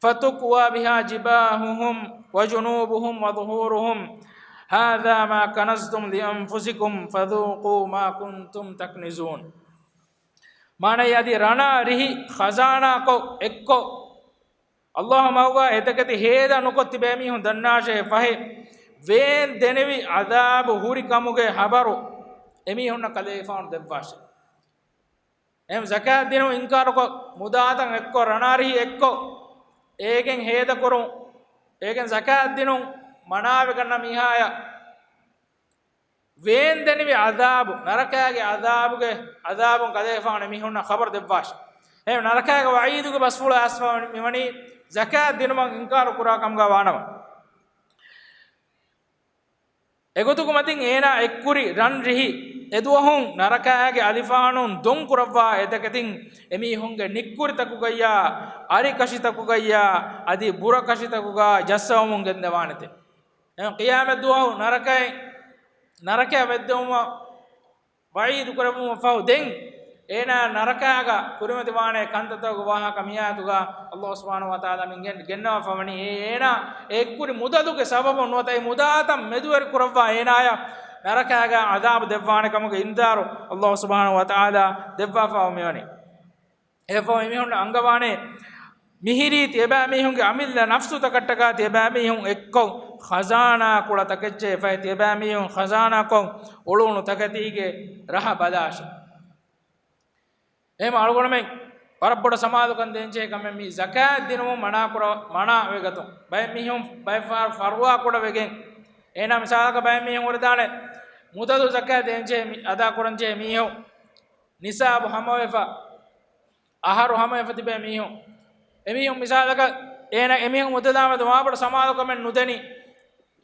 فتكوى بها جباههم وجنوبهم وظهورهم هذا ما كنزتم لأنفسكم فذوقوا ما كنتم تكنزون." މާނައީ، އަދި ރަނާ ރިހި ޚަޒާނާކޮށް އެއްކޮށް، ﷲ މަގުގަ އެތަކެތި ހޭދަ ނުކޮށް ތިބޭ މީހުން ދަންނާށޭ ފަހެ، ވޭން ދެނިވި ޢަޛާބު ހުރި ކަމުގެ ހަބަރު އެމީހުންނަށް ކަލޭގެފާނު ދެއްވާށޭ. އެހެން ޒަކާތް ދިނުން އިންކާރުކޮށް، މުދާތައް އެއްކޮށް، ރަނާ ރިހި އެއްކޮށް، އޭގެން ހޭދަކުރުން، އޭގެން ޒަކާތް ދިނުން މަނާވެގަންނަ މީހާޔަށް ވޭންދެނިވި ޢަޛާބު، ނަރަކައިގެ ޢަޛާބުގެ، ޢަޛާބުން ކަލޭގެފާނު އެމީހުންނަށް ޚަބަރު ދެއްވާށި. އެހެން ނަރަކައިގެ ވަޢީދުގެ ބަސްފުޅު އައިސްފަ މިވަނީ ޒަކާތް ދިނުމަށް އިންކާރު ކުރާ ކަމުގަ ވާނަމަ. އެގޮތުގެ މަތިން އޭނާ އެއްކުރި ރަން ރިހި އެދުވަހުން ނަރަކައިގެ އަލިފާނުން ދޮން ކުރައްވާ އެތަކެތިން އެމީހުންގެ ނިއްކުރިތަކުގައްޔާ، އަރިކަށިތަކުގައްޔާ، އަދި ބުރަކަށިތަކުގަ ޖައްސަވަމުން ގެންދަވާނެތެ. އެހެން ޤިޔާމަތް ދުވަހު ނަރަކައި، ނަރަކައަށް ވެއްދެވުމަށް ވަޢީދު ކުރެއްވުމަށް ފަހު ދެން އޭނާ ނަރަކައިގަ ކުރިމަތިވާނެ ކަންތައްތަކުގެ ވާހަކަ މިއާޔަތުގަ ﷲ ސުބްޙާނަހޫ ވަތަޢާލާ މި ގެން، ގެންނަވާފަ ވަނީ އޭ، އޭނާ އެ އެއްކުރި މުދަލުގެ ސަބަބުން ނުވަތަ އެ މުދާތައް މެދުވެރި ކުރައްވާ އޭނާޔަށް ނަރަކައިގަ ޢަޛާބު ދެއްވާނެ ކަމުގެ އިންޒާރު ﷲ ސުބްޙާނަހޫ ވަތަޢާލާ ދެއްވާފަ މިވަނީ. އެއަށްފަހު އެމީހުންނަށް އަންގަވާނެ، މިހިރީ ތިޔަބައިމީހުންގެ އަމިއްލަ ނަފްސުތަކަށްޓަކާ ތިޔަބައިމީހުން އެއްކޮށް، ޚަޒާނާ ކުޅަ ތަކެއްޗޭ ފަހެ ތިޔަބައިމީހުން ޚަޒާނާކޮށް އުޅުނު ތަކެތީގެ ރަހަ ބަލާށި. އެހެން އަޅުގަނޑުމެން ވަރަށް ބޮޑަށް ސަމާލުކަން ދޭންޖެހޭ ކަމެއް މީ ޒަކާތް ދިނުމުން މަނާ ކުރަ، މަނާ ވެގަތުން. ބައެއް މީހުން ބައެއް ފަހަރު ފަރުވާ ކުޑަ ވެގެން، އޭނާ މިސާލަކަށް ބައެއް މީހުން އުޅެދާނެ، މުދަލު ޒަކާތް ދޭންޖެހޭ މި، އަދާ ކުރަންޖެހޭ މީހުން، ނިސާބު ހަމަވެފަ، އަހަރު ހަމަވެފަ ތިބޭ މީހުން. އެމީހުން މިސާލަކަށް، އޭނަ އެމީހުން މުދަލާ މެދު މާބޮޑު ސަމާލުކަމެއް ނުދެނީ،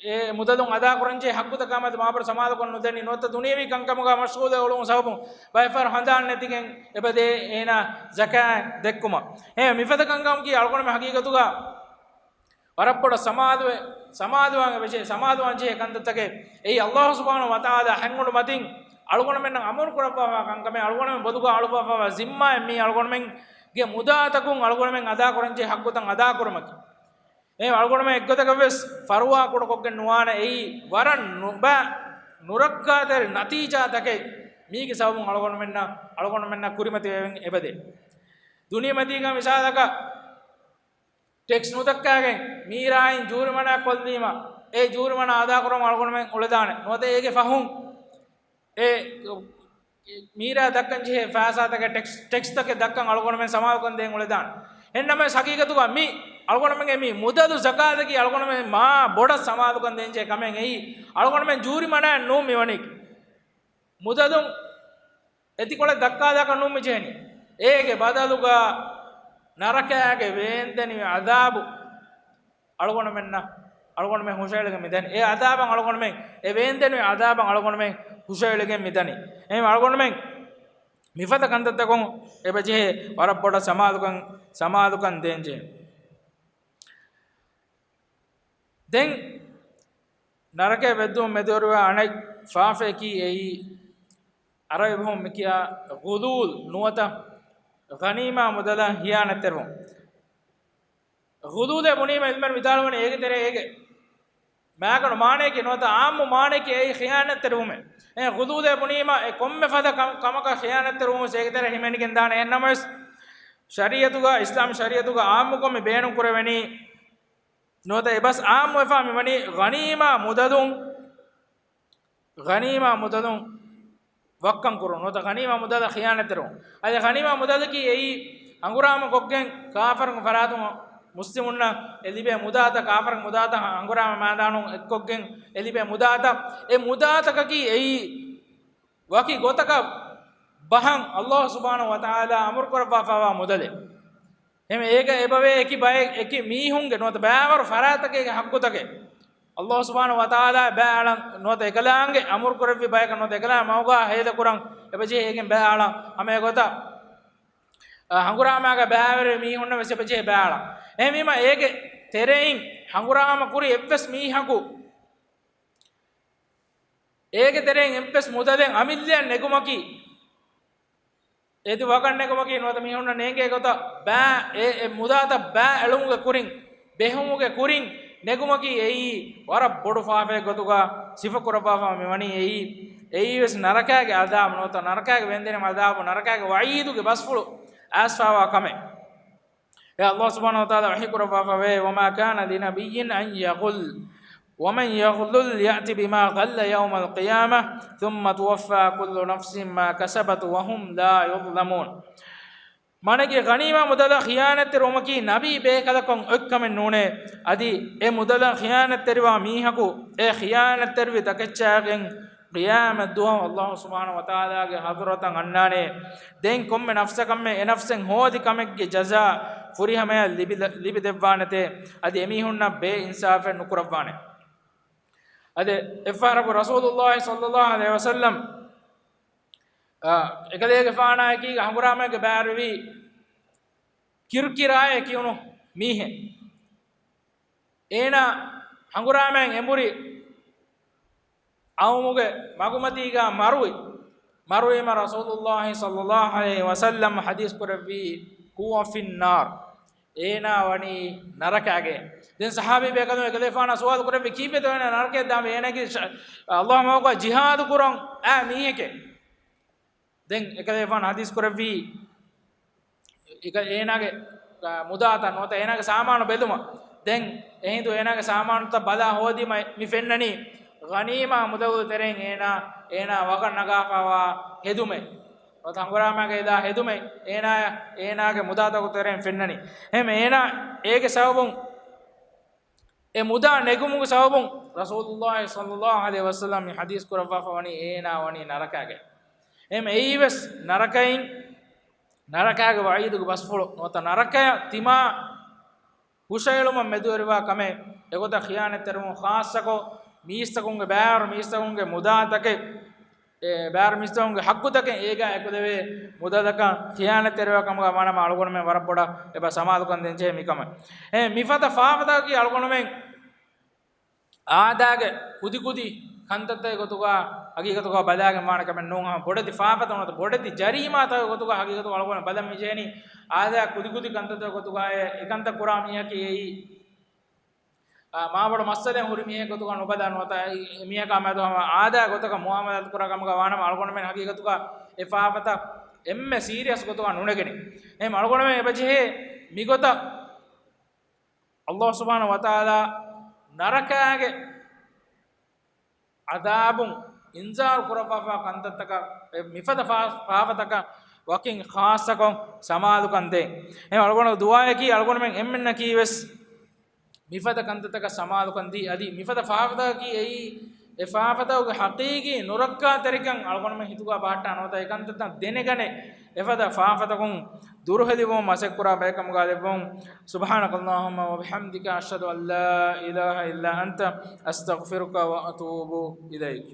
އެ މުދަލުން އަދާކުރަންޖެހޭ ހައްގުތަކާ މެދު މާބޮޑު ސަމާލުކަން ނުދެނީ، ނުވަތަ ދުނިޔަވީ ކަންކަމުގަ މަޝްޣޫލެއް އުޅުމުގެ ސަބަބުން ބައެއް ފަހަރު ހަނދާން ނެތިގެން އެބަދޭ އޭނާ ޒަކާތް ދެއްކުމަށް. އެ މިފަދަ ކަންކަމަކީ އަޅުގަނޑުމެން ހަގީގަތުގަ ވަރަށް ބޮޑަށް ސަމާލުވެ، ސަމާލުވާން އެބަޖެހޭ، ސަމާލުވާން ޖެހޭ ކަންތައްތަކެއް. އެއީ ﷲ ސުބްޙާނަހޫ ވަތަޢާލާ ހަތް އުޑު މަތިން އަޅުގަނޑުމެންނަށް އަމުރު ކުރައްވާފައިވާ ކަންކަމެއް، އަޅުގަނޑުމެން ބޮލުގަ އަޅުއްވާފައިވާ ޒިންމާއެއް މީ އަޅުގަނޑުމެންގެ މުދާތަކުން އަޅުގަނޑުމެން އަދާކުރަންޖެހޭ ހައްގުތައް އަދާކުރުމަކީ. އެ އަޅުގަނޑުމެން އެއްގޮތަކަށް ވެސް ފަރުވާ ކުޑަކޮށްގެން ނުވާނެ. އެއީ ވަރަށް ނުބަ، ނުރައްކާތެރި ނަތީޖާތަކެއް. މީގެ ސަބަބުން އަޅުގަނޑުމެންނަށް، އަޅުގަނޑުމެންނަށް ކުރިމަތިވެގެން އެބަދޭ. ދުނިޔެމަތީގަ މިސާލަކަށް، ޓެކްސް ނުދައްކާގެން މީރާއިން ޖޫރިމަނާ ކޮށްލީމަ، އެ ޖޫރިމަނާ އަދާކުރަމުން އަޅުގަނޑުމެން އުޅެދާނެ. ނުވަތަ އޭގެ ފަހުން އެ މީރާ ދައްކަން ޖެހޭ ފައިސާތަކެއް، ޓެކްސް، ޓެކްސްތަކެއް ދައްކަން އަޅުގަނޑުމެން ސަމާލުކަން ދޭން އުޅެދާނެ. އެހެންނަމަވެސް ހަގީގަތުގަ މި އަޅުގަނޑުމެންގެ މި މުދަލު ޒަކާތަކީ އަޅުގަނޑުމެން މާ ބޮޑަށް ސަމާލުކަން ދޭންޖެހޭ ކަމެއް. އެއީ އަޅުގަނޑުމެން ޖޫރިމަނާއެއް ނޫން މިވަނީކީ. މުދަލުން އެތިކޮޅެއް ދައްކާލާކަށް ނޫން މި ޖެހެނީ. އޭގެ ބަދަލުގަ ނަރަކައިގެ ވޭންދެނިވި ޢަޛާބު އަޅުގަނޑުމެންނަށް، އަޅުގަނޑުމެން ހުށައެޅިގެން މި ދަނީ. އެ ޢަޛާބަށް އަޅުގަނޑުމެން، އެ ވޭންދެނިވި ޢަޛާބަށް އަޅުގަނޑުމެން ހުށައެޅިގެން މި ދަނީ. އެހެން އަޅުގަނޑުމެން މިފަދަ ކަންތައްތަކުން އެބަޖެހޭ ވަރަށް ބޮޑަށް ސަމާލުކަން ސަމާލުކަން ދޭންޖެހޭ. ދެން ނަރަކައަށް ވެއްދުމުން މެދުވެރިވާ އަނެއް ފާފައަކީ އެއީ، އަރަބި ބަހުން މިކިޔާ ޣުލޫލް ނުވަތަ ޣަނީމާ މުދަލަށް ޚިޔާނަތްތެރިވުން. ޣުލޫލޭ ބުނީމަ އިލްމުވެރިން ވިދާޅުވަނީ އޭގެ ތެރޭ އޭގެ މާގަނޑު މާނަޔަކީ ނުވަތަ އާއްމު މާނަޔަކީ އެއީ ޚިޔާނަތްތެރިވުމޭ. އެ ޣުލޫލޭ ބުނީމަ އެ ކޮންމެ ފަދަ ކަ-، ކަމަކަށް ޚިޔާނަތްތެރިވުމުން އޭގެ ތެރޭ ހިމެނިގެން ދާނެ. އެހެންނަމަވެސް ޝަރީޢަތުގަ، އިސްލާމް ޝަރީޢަތުގަ އާއްމުކޮށް މި ބޭނުން ކުރެވެނީ ނުވަތަ އެ ބަސް އާއްމުވެފާ މިވަނީ ޣަނީމާ މުދަލުން، ޣަނީމާ މުދަލުން ވައްކަން ކުރުން ނުވަތަ ޣަނީމާ މުދަލަށް ޚިޔާނަތްތެރިވުން. އަދި ޣަނީމާ މުދަލަކީ އެއީ ހަނގުރާމަ ކޮށްގެން ކާފަރުން ފަރާތުން މުސްލިމުންނަށް އެ ލިބޭ މުދާތައް، ކާފަރުން މުދާތައް ހަނގުރާމަ މައިދާނުން އެއްކޮށްގެން އެ ލިބޭ މުދާތައް. އެ މުދާތަކަކީ އެއީ ވަކި ގޮތަކަށް ބަހަން އައްލާހު ސުބްޙާނަހު ވަތަޢާލާ އަމުރު ކުރައްވާފައިވާ މުދަލެއް. އެހެން އޭގަ އެބަވޭ އެކި ބައެއް، އެކި މީހުންގެ ނުވަތަ ބައިވަރު ފަރާތަކެއްގެ ޙައްޤުތަކެއް. އައްލާހު ސުބްޙާނަހު ވަތަޢާލާ ބައި އަޅަން ނުވަތަ އެކަލާނގެ އަމުރު ކުރެއްވި ބަޔަކަށް ނުވަތަ އެކަލާ މަގުގާ ހޭދަކުރަން އެބަޖެހޭ އޭގެން ބައި އަޅަން. ހަމަ އެގޮތަށް، އަ، ހަނގުރާމާގަ ބައިވެރި މީހުންނަށް ވެސް އެބަޖެހޭ ބައި އަޅަން. އެހެންވީމަ އޭގެ ތެރެއިން ހަނގުރާމަ ކުރި އެއްވެސް މީހަކު އޭގެ ތެރެއިން އެއްވެސް މުދަލެއް އަމިއްލައަށް ނެގުމަކީ، އެދި ވަގަށް ނެގުމަކީ ނުވަތަ މީހުންނަށް ނޭނގޭ ގޮތަށް ބައި، އެ، އެ މުދާތައް ބައި އެޅުމުގެ ކުރިން، ބެހުމުގެ ކުރިން ނެގުމަކީ އެއީ ވަރަށް ބޮޑު ފާފައެއް ގޮތުގަ ސިފަ ކުރައްވާފަ މިވަނީ އެއީ، އެއީވެސް ނަރަކައިގެ ޢަޛާބު ނުވަތަ ނަރަކައިގެ ވެންދެނި ޢަޛާބު، ނަރަކައިގެ ވަޢީދުގެ ބަސްފުޅު އައިސްފައިވާ ކަމެއް. އެ އައްލާހު ސުބްޙާނަހު ވަތަޢާލާ ވަޙީ ކުރައްވާފަވޭ، وما كان لنبي أن يغل ومن يغلل يأت بما غل يوم القيامة ثم توفى كل نفس ما كسبت وهم لا يظلمون. މާނައަކީ، ޣަނީމާ މުދަލަށް ޚިޔާނަތްތެރިވުމަކީ ނަބީ ބޭކަލަކުން އޮތްކަމެއް ނޫނޭ. އަދި އެ މުދަލަށް ޚިޔާނަތްތެރިވާ މީހަކު އެ ޚިޔާނަތްތެރިވި ތަކެއްޗާގެން ޤިޔާމަތް ދުވަހު އައްލާހު ސުބްޙާނަހު ވަތަޢާލާގެ ޙަޟްރަތަށް އަންނާނެ. ދެން ކޮންމެ ނަފްސަކަށްމެ އެ ނަފްސެއް ހޯދި ކަމެއްގެ ޖަޒާ ފުރިހަމަޔަށް ލިބި، ލިބިދެއްވާނެތޭ. އަދި އެމީހުންނަށް ބޭއިންސާފެއް ނުކުރައްވާނެ. އަދި އެއްފަހަރަކު ރަސޫލުﷲ ޞައްލައްލާހު ޢަލައިހި ވަސައްލަމް، އާ، އެކަލޭގެފާނާއެކީ ހަނގުރާމައިގެ ބައިވެރިވި ކިރުކިރާއޭ ކިޔުނު މީހެއް. އޭނާ ހަނގުރާމައިން އެނބުރި އައުމުގެ މަގުމަތީގާ މަރުވި، މަރުވީމަ ރަސޫލުﷲ ޞައްލައްލާހު ޢަލައިހި ވަސައްލަމް ޙަދީޘް ކުރެއްވީ، هو في النار، އޭނާ ވަނީ ނަރަކައިގެ. ދެން ޞަޙާބީ ބޭކަލުން އެކަލޭފާނާ ސުވާލު ކުރެއްވި، ކީއްވެތޯ އޭނާ ނަރަކައަށް ދާންވީ؟ އޭނާގެ ޝަ-، އައްލާހު މަގުގާ ޖިހާދު ކުރަން އާ މީހެކޭ. ދެން އެކަލޭފާނު ޙަދީޘް ކުރެއްވީ، އެކަ-، އޭނާގެ، އާ، މުދާތައް ނުވަތަ އޭނާގެ ސާމާނު ބެލުމަށް. ދެން އެހިނދު އޭނާގެ ސާމާނުތައް ބަލާ ހޯދީމަ މި ފެންނަނީ ޣަނީމާ މުދަލު ތެރެއިން އޭނާ، އޭނާ ވަގަށް ނަގާފައިވާ ހެދުމެއް. ނުވަތަ ހަނގުރާމައިގަ އެދާ ހެދުމެއް އޭނާޔަށް، އޭނާގެ މުދާތަކު ތެރެއިން ފެންނަނީ. އެހެން އޭނާ އޭގެ ސަބަބުން އެ މުދާ ނެގުމުގެ ސަބަބުން ރަސޫލުﷲ ޞައްލައްލާހު ޢަލައިހި ވަސައްލަމް މި ޙަދީޘް ކުރައްވާފަ ވަނީ އޭނާ ވަނީ ނަރަކައިގެ. އެހެން އެއީވެސް ނަރަކައިން، ނަރަކައިގެ ވަޢީދުގެ ބަސްފުޅު ނުވަތަ ނަރަކަޔަށް ތިމާ ހުށައެޅުމަށް މެދުވެރިވާ ކަމެއް. އެގޮތަށް ޚިޔާނަތްތެރިވުން ޚާއްޞަކޮށް މީސްތަކުންގެ ބައިވަރު މީސްތަކުންގެ މުދާތަކެއް، އެ، ބައިވަރު މީސްތަކުންގެ ޙައްޤުތަކެއް އޭގާ އެކުލެވޭ މުދަލަކަށް ޚިޔާނަތްތެރިވާ ކަމުގަ ވާނަމަ އަޅުގަނޑުމެން ވަރަށް ބޮޑަށް އެބަ ސަމާލުކަން ދޭންޖެހޭ މިކަމަށް. އެ، މިފަދަ ފާފަތަކަކީ އަޅުގަނޑުމެން އާދައިގެ ކުދިކުދި ކަންތައްތަކެއް ގޮތުގަ ހަގީގަތުގަ ބަލާގެން ވާނެ ކަމެއް ނޫން. ހަމަ ބޮޑެތި ފާފަތައް ނުވަތަ ބޮޑެތި ޖަރީމާތަކެއް ގޮތުގަ ހަގީގަތުގަ އަޅުގަނޑު ބަލަން މިޖެހެނީ އާދައިގެ ކުދިކުދި ކަންތައްތަކެއް ގޮތުގައޭ. އެ ކަންތައް ކުރާ މީހަކީ އެއީ، އާ، މާބޮޑު މައްސަލައެއް ހުރި މީހެއް ގޮތުގަ ނުބަލާ ނުވަތަ އެ މީހަކާ މެދު ހަމަ އާދައިގެ ގޮތަކަށް މުއާމަލާތު ކުރާ ކަމުގަ ވާނަމަ އަޅުގަނޑުމެން ހަގީގަތުގަ އެ ފާފަތައް އެންމެ ސީރިއަސް ގޮތުގަ ނުނެގެނީ. އެހެން އަޅުގަނޑުމެން އެބަޖެހޭ މިގޮތަށް އައްލާހު ސުބްޙާނަހު ވަތަޢާލާ ނަރަކައިގެ ޢަޛާބުން އިންޒާރު ކުރައްވާފާ ކަންތައްތަކަށް، އެ މިފަދަ ފާ-، ފާފަތަކަށް ވަކިން ޚާއްޞަކޮށް ސަމާލުކަން ދޭ. އެހެން އަޅުގަނޑު ދުޢާއަކީ އަޅުގަނޑުމެން އެންމެންނަކީ ވެސް މިފަދަ ކަންތައްތަކަށް ސަމާލުކަން ދީ، އަދި މިފަދަ ފާފަތަކަކީ އެއީ، އެ ފާފަތަކުގެ ޙަޤީޤީ ނުރައްކާތެރިކަން އަޅުގަނޑުމެން ހިތުގަ ބަހައްޓާ ނުވަތަ އެ ކަންތައްތައް ދެނެގަނެ، އެފަދަ ފާފަތަކުން ދުރުހެލިވުމަށް މަސައްކަތް ކުރާ ބައެއް ކަމުގަ ލެއްވުން. سبحانك اللهم وبحمدك، أشهد أن لا إله إلا أنت، أستغفرك وأتوب إليك.